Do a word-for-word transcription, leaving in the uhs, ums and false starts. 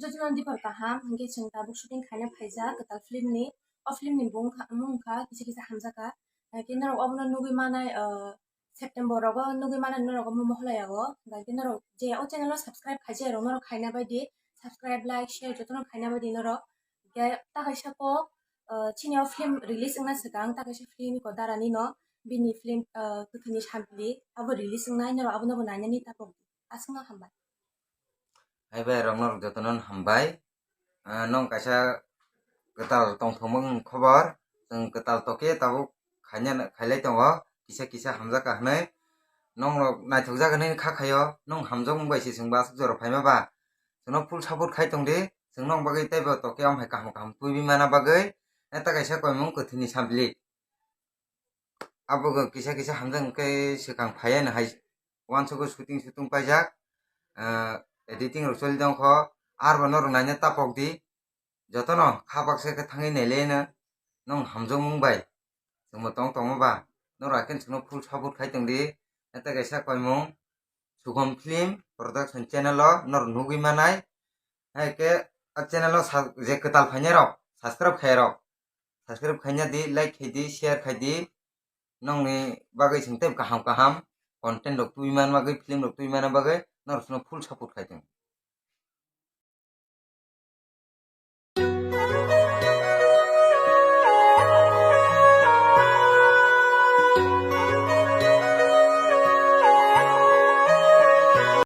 Jotono dipor kaham, hwnkhe chwng tabuk shooting khaina phaijak kwtal film ni. O film ni bung kha, mung kha kisa kisa hamjakha. Hwnkhe norok obono nugwi manai, ah, September rogo nugwi manai norok omo mohlai yago. Hwnkhe norok je o channel o subscribe khaijak rok norok khaina bai di, subscribe, like, share jotono khaina bai di norok. Hwnkhe ta kaisa kok, ah, chini o film release wngna swkang ta kaisa film ko darani no bini film, ah, Kwthwini Sampli abo release wngnai norok abono bo nainani tapok di. Aswkno hambai. Hai bai rok norok jotono hambai. Ah, nong kaisa kwtal tongthokmung khobor, chwng kwtal tokhe tabuk khaina, khailai tongo, kisa kisa hamjakha hwnwi. Nongrok naithokjak hwnwi kha khaio, nong hamjakmung bai se chwngbo aswk jora phaima ba. Chwngno full support khai tongdi, chwng nong bagwi teibo tokhe amhai kaham kaham twiwi mana bagwi. Eta kaisa koimung Kwthwini Sampli. Abo kisa kisa hamjak hwnkhe swkang phaiya no hai uansukgo shooting shooting paijak, ah, editing rok choli tongkho, arbo norok naina tapok di, jotono kha baksa khe thangwi nailai no, nong hamjakmung bai chwngbo tong tongma ba, norok haikhe chwngno full support khai tongdi, eta kaisa koimung Sukhom Film Production channel o norok nugwi manai, haikhe a channel o sa-, je kwtal phainai rok subscribe khai rok, subscribe khaina di, like khai di, share khai di, nongni bagwi chwng tei kaham kaham content rok twi man bagwi, film rok twi mana bagwi norok chwngno full support khai tongo.